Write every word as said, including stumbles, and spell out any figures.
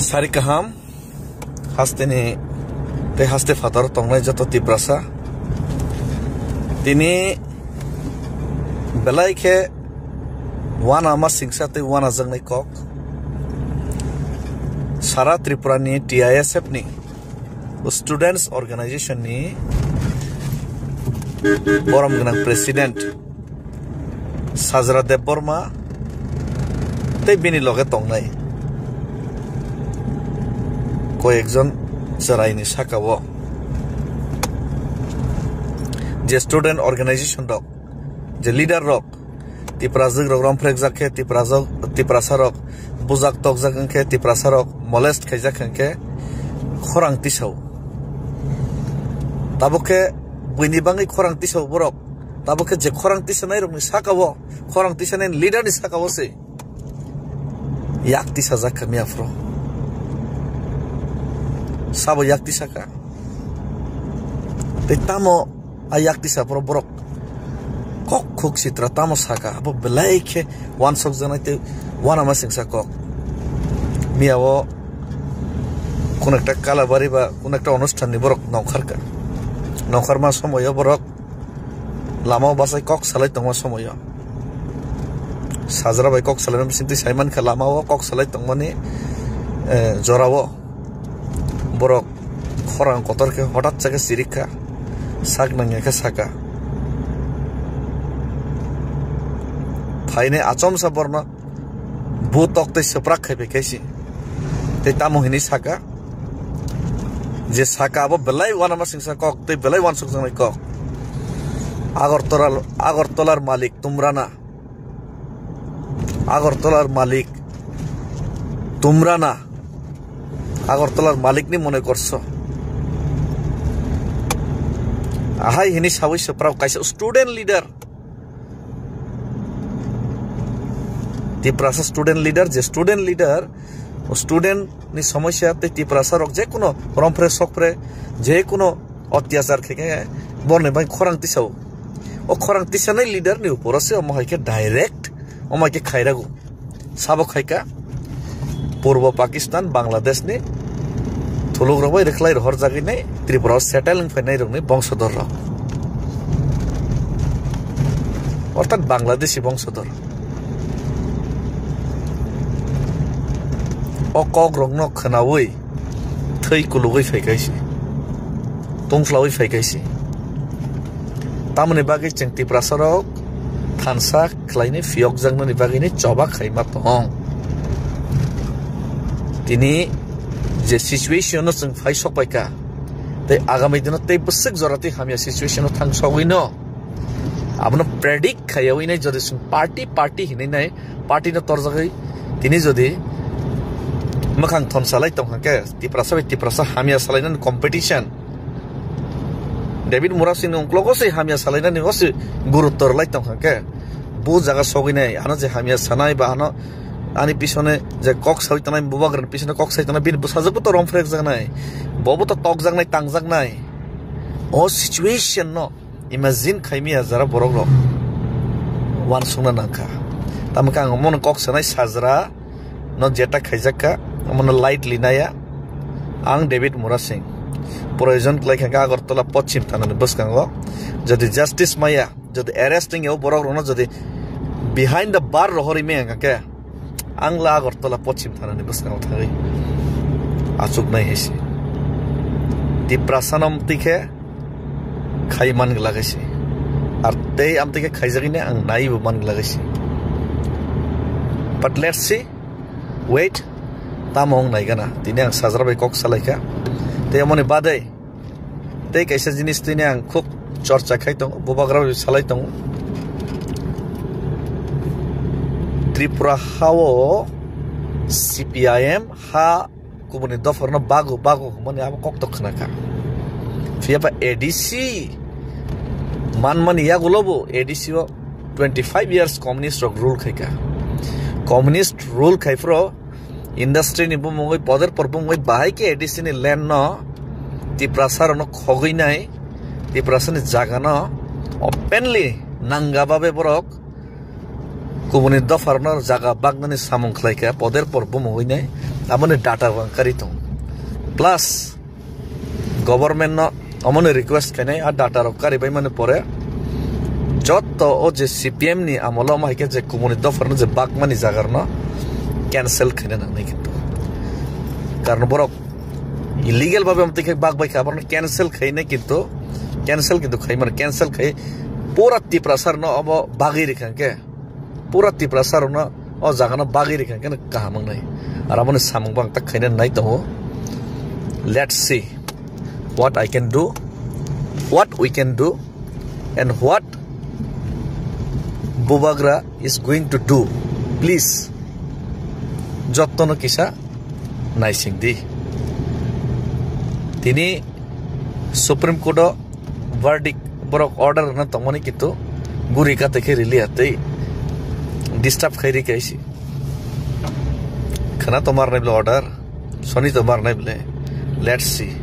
Sari kaham, hasteni tei haste phataro tongnai joto Tiprasa. Tini belai khe uanama singsa tei uanajaknai kok. Sara Tripura ni T I S F ni Students Organization ni borom gwnang President Sajra Debbarma tei bini loge tongnai koyekjon chwraini saka-o je student organization rok, je leader rok, Tiprajwk rok romphrekjak khe, Tiprajwk, Tiprasa rok bujak tokjak wngkhe, Tiprasa rok molest khaijak wngkhe khorang tisao. Tabuk khe buini bagwi khorang tisao borok. Tabuk khe je khorang tisanai rokni saka-o, khorang tisanai leader ni saka-o se yak tisajak kha miya phuru. Sabo yak tisaka. Tei tamo a yak tisa phuru borok kok khuk sitra tamo saka, abo belai khe uansukjaknai tei uanama singsa kok. Miya o kunekta Kalabari ba kunekta onusthan ni borok nongkhar kha. Nongkharma somoyo borok lama o bachai kok salai tongma somoyo. Sajra bai kok salaima bisingtwi saimankha lama o kok salai tongmani, eh, jora o borok khorang kotor khe hotat sa khe sirik kha, sak nangya khe saka. Phainai achomsa borno bu tok tei swprak khai bai khaisi. Tei tamo hinwi saka, je saka abo belai uanama singsa kok tei belai uansukjaknai kok. Agartala, Agartalar malik tumrana. Agartalar malik tumrana. Agartalar malikni mone korso. Ahai hinwi sawi swprak kaisa student leader. Tiprasa student leader, je student leader, student ni somosya tei Tiprasa rok je kuno romphre sokphre, je kuno otyachar khe khe borni bai khorang tisao. O khorang tisanai leader ni uporo se omo hai khe direct omo hai khe khairago. Sabo khaika Purbo Pakistan, Bangladesh ni thuluk rok bai rwkhlai rohor jagwi nai Tripura o settle wng phainai rokni bongso dor rok. Orthat Bangladeshi bongso dor. O kok rokno khwnawi thwi kulugwi phai kaisi, tungflawi phai kaisi. Tamoni bagwi chwng Tiprasa rok thansa khlaini phiyokjaknani bagwini choba khaima tong. Tini je situation no chwng phai sok bai kha, tei agami dino tei bwswk jora tei hamya situation no thang sogwi no. Abono predict khaiyawi nai jodi chwng party, party hinwi nai, party no torjagwi tini jodi mwkhang thon salai tong kha khe, Tiprasa bai Tiprasa hamya salainani competition. David Murasing ni ungklogo se hamya salainani o se gurutto rwlai tong kha khe, bu jaga sogwi nai, ano je hamya sanai ba ano ani pisone je kok sawi tongnai, bubagrani pisone kok sawi tongnai, bini bwsajwk bo to romphrekjaknai, bo bo to tokjaknai, tangjaknai. O situation no imagine khaimaya jara borok rok uansukna nangkha. Tamo khe ang omono kok sanai sajra no jeta khaijak kha, omono lightly naya. Ang David Murasing, proyojon khlai kha khe Agartala Pochim Thanani bwskango jodi justice maya, jodi arrest wngya o borok rokno jodi behind the bar rohorwi maya khe, ang la Agartala Pochim Thanani bwskango thangwi achuknai hai se. Tiprasa no amtwi khe khai man glak hai se. Ar tei amtwi khe khaijagwi nai ang naiwi bo man glak hai se. But let's see, wait, tamo wng nai gana. Tini ang sajra bai kok salai kha. Tei amoni badai tei kaisa jinis tini ang khub chorcha khai tongo, bubagra bai salai tongo. Tripura ha o C P I M ha kubuni dopharno bago, bago hwnmani abo koktok khna kha. Phiya ba A D C manmani yagulo bo A D C o twenty five years communist rok rule khai kha. Communist rule khai phro industry ni bumungwi, poder por bumungwi bahai khe A D C ni land no Tiprasa rokno khogwi nai, Tiprasa ni jaga no openly nanga babe borok kubuni dopharno jaga baknani samung khlai kha, poder por bumungwi nai. Aboni data rok ang kari tong. Plus, government no omono request khainai, a data rok kari bai mani pore jotto o je C P M ni amolo omo hai khe je kumuni dopharno je bakmani jagarno cancel khaina nangnai kintu. Karon borok illegal babe amtwi khe bak bai kha, abarno cancel khainai kintu, cancel kintu khaimani, cancel khai pura Tiprasarno obo bagwi rikha khe. Pura Tiprasa rokno o jagano bagwi rikha khe kaham wngnai. Ar aboni samung bo ang tak khaina nai tongo. Let's see what I can do, what we can do, and what Bubagra is going to do. Please, jottono kisa naising di. Tini Supreme Court o verdict, borok order rwna tongmani, kintu guri kate khe rili atwi disturb khai ri kaisi. Khana tomar nai bole order, soni tomar nai bole. Let's see.